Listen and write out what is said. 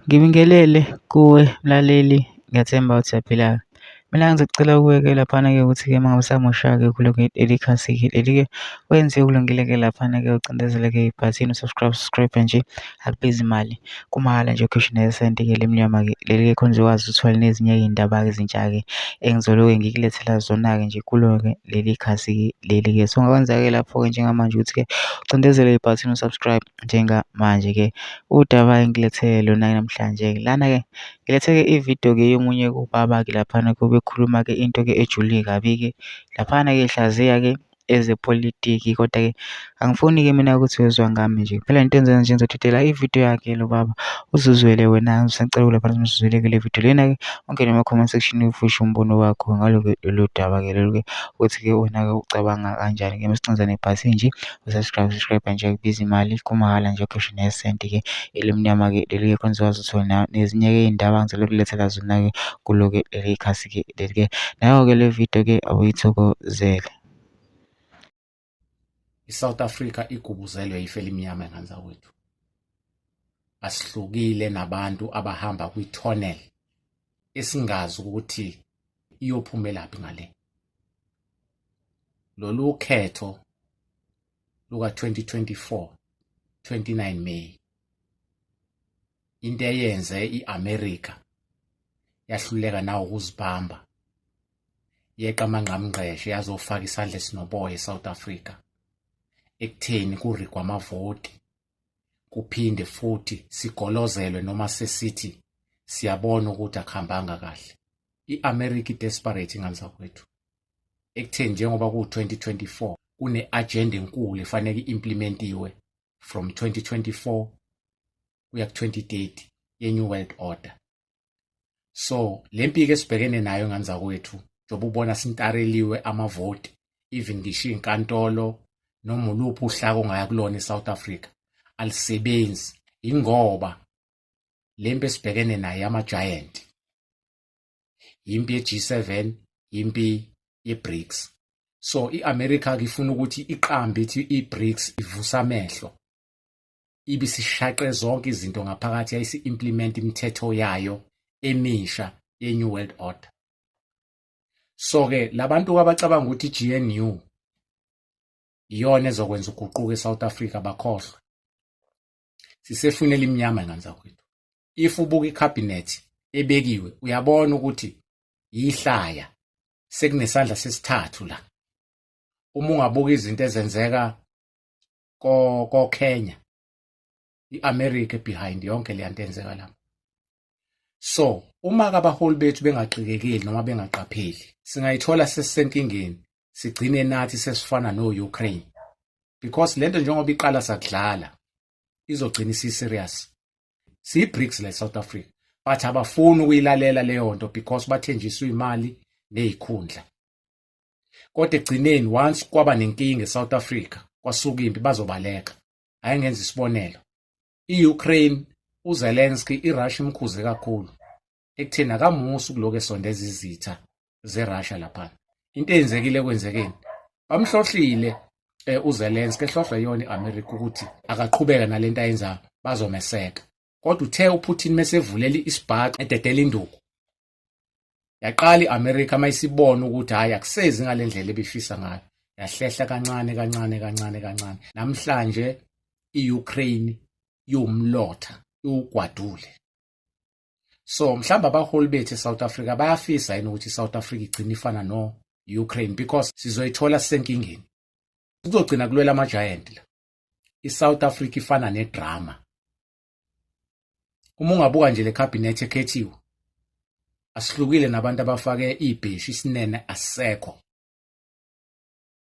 Ngibingelele kuwe mlaleli, ngiyathemba ukuthi uyaphila-ke. Mina ngizocela kuwe-ke laphana-ke ukuthi-ke uma ngabe usamusha-ke kulokhu leli khasi-ke leli-ke wenze okulungile-ke laphana-ke ucindezele-ke ibhathini u-subscribe, subscribe nje akubizi imali kumahhala nje ukhishwe nesenti-ke elimnyama-ke leli-ke khona uzokwazi ukuthola nezinye iy'ndaba-ke ezintsha-ke engizoloke ngikulethela zona-ke nje kulo-ke leli khasi-ke leli-ke. So ungakwenza-ke lapho-ke njengamanje ukuthi-ke ucindezele ibhathini u-subscribe njengamanje-ke. Udaba engilethele lona-ke namhlanje lana-ke ngilethe-ke ividiyo-ke yomunye ubaba-ke laphana obekhuluma-ke into-ke ejulile kabi-ke laphana-ke ehlaziya-ke ezepolitiki kodwa-ke angifuni-ke mina ukuthi uyozwa ngami nje phela into enzenza nje ngizodedela ividiyo yakhe lo baba uzizwele wena. Ngisacela lapha uzizwele-ke le vidiyo lena-ke ungene ema-comment section ufishe umbono wakho ngalo-ke lolu daba-ke lolu-ke ukuthi-ke wena-ke ucabanga kanjani-ke masicinza nebhathini nje u-subscribe, subscribe nje akubizi imali kumahhala nje ukhishwe nesenti-ke elimnyama-ke leli-ke khona uzokwazi ukuthola nezinye-ke iy'ndaba engizokulethela zona-ke kulo-ke leli khasi-ke leli-ke. Nayo-ke le video-ke awuyithokozele. I-South Africa igubuzelwe ife elimnyama ngane zakwethu. Asihlukile nabantu abahamba kwi-tunnel esingazi ukuthi iyophumelaphi ngale. Lolu khetho luka-2024 29 May into eyenze i-America yahluleka nawo ukuzibamba yeqa amangqamngqeshe yazofaka isandla esinoboya eSouth Africa ekutheni kurigwa amavoti kuphinde futhi sigolozelwe noma sesithi siyabona ukuthi akuhambanga kahle. I-America i-desperate ingane zakwethu ekutheni njengoba ku-2024 kune-agenda enkulu efanele i-implementiwe from 2024 kuya ku-2030 ye-New World Order. So le mpiko esibhekene nayo ngane zakwethu njengoba ubona sintareliwe amavoti even ngisho iy'nkantolo noma uluphi uhlaka ongaya kulona e-South Africa alisebenzi ingoba le mpi esibhekene nayo ama-giant impi ye-G7 impi ye-BRICS. So i-America ke ifuna ukuthi iqambe ithi i-BRICS ivusa amehlo ibisishaqe zonke izinto ngaphakathi yayisi-implement imithetho yayo emisha ye-New World Order. So-ke labantu abacabanga ukuthi i-GNU iyona ezokwenza uguquko eSouth Africa bakhohlwe. Sisefuna elimnyama ngane zakwethu. If ubuka icabinet ebekiwe uyabona ukuthi yihlaya sekunesandla sesithathu la. Uma ungabuka izinto ezenzeka ko Kenya iAmerica behind yonke le nto enzeka lapha. So uma abaholi bethu bengaqikekeli noma bengaqapheli singayithola sesisenkingeni sigcine nathi sesifana no-Ukraine because lento njengoba iqala sakudlala izogcina isi-serious. Siyi-BRICS la e-South Africa but abafuni ukuyilalela leyo nto because bathenjiswe imali nezikhundla. Kodwa ekugcineni once kwaba nenkinga e-South Africa kwasuka impi bazobaleka. Ake ngenze isibonelo, i-Ukraine uZelensky i-Russia imkhuze kakhulu ekutheni akamusi ukuloku esondeza izitha zeRussia laphana. Into eyenzekile ekwenzekeni bamhlohlile uZelensky ehlohlwa iyona i-America ukuthi akaqhubeka nalento ayenzayo bazomeseka. Kodwa uthe uPutin mesevulela isibhaxu ededela induku yaqala i-America mayisibona ukuthi hhayi akusezi ngale ndlela ebifisa ngayo yahlehla kancane kancane kancane kancane. Namhlanje i-Ukraine iwumlotha iwugwadule. So mhlawumbe abaholi bethu eSouth Africa bayafisa yini ukuthi iSouth Africa igcine ifana no-Ukraine because sizoyithola sisenkingeni. Kuzogcina kulwela ama-giant la. I-South Africa ifana nedrama. Uma ungabuka nje le cabinet ekhethiwe asihlukile nabantu abafake ibheshi isinene asisekho.